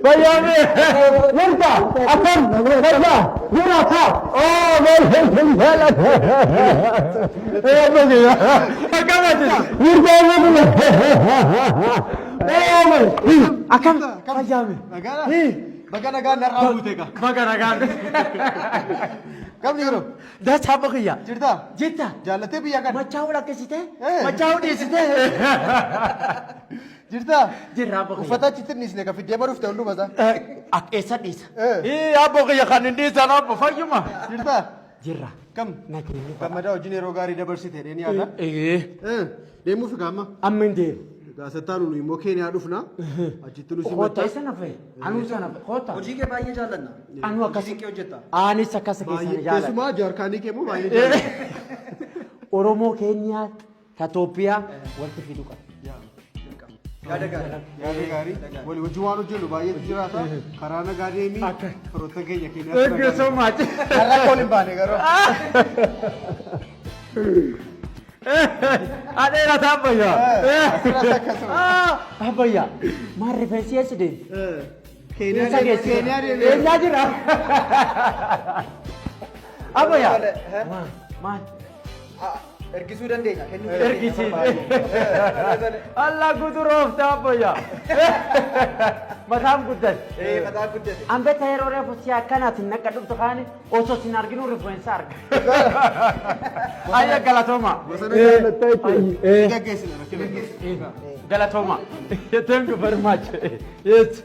Fayyaame! Jirta! Akkam! Fayyaa! Jira kaa! Oo! Akkam ati? Jirta Akkam! Fayyaame! Baga nagaan narraa buute egaa. Baga nagaan. Qabni yeroo. Dachaa bakiyya. Jirta? Jirta. Jaallattee biyya kana. Machaa'uu lakkisitee? Eh. Machaa'uu dhiisitee? Jirta? Jirra abbo kiyya. Uffata achitti hin dhiisne ka fiddee baruuf ta'e hunduma isaa. Akka eessa dhiisa? Eh. Ii abbo kiyya kan hin dhiisan abbo fayyuma. Jirta? Jirra. Kam? Nageenyi. Gammadaa wajjin yeroo gaarii dabarsite jedhee ni yaada. Ee. Eh, Deemuuf egaa amma. Amma hin deemu. Egaa nu immoo Keeniyaa dhufna. Achitti nu Kota simatta. isa nafe. Anuu isa nafe. Kota. Hojii kee baay'ee jaallanna. Anuu akkas. Hojii kee hojjetta. Anis akkas keessan Baay'ee jaalladha. keessumaa jaarkaanii kee immoo baay'ee jaalladha. Oromoo Keeniyaa ta Itoophiyaa walitti fiduu qaba. Yaada gaarii. Yaada gaarii. Walii wajjin waan hojjennu baay'eetu jiraata. Karaa nagaa deemii firoottan keenya Thank you Keeniyaa. so much. Har'a akka waliin baane garuu. Adeera taabbayya. Asirratti akkasuma. Abbayya. Maal rifeensi eessa deemi? Keeniyaa Eessa deemee. geessise? Keeniyaa deemee. Keeniyaa jira. Abbayya. Maal? Maal? Ergisuu dandeenya. Kennuu Ergisiis. Allah guduroofta abbayya. Mataan guddate. Ee mataa guddate. Ambeta yeroo reefu si akkanaatiin naqa dhuftu kaani osoo sin arginu rifeensa arga. Ayya galatooma. Bosona jaallatta jechuudha. Gaggeessina rakkina. Galatooma. Thank you very much. Yes.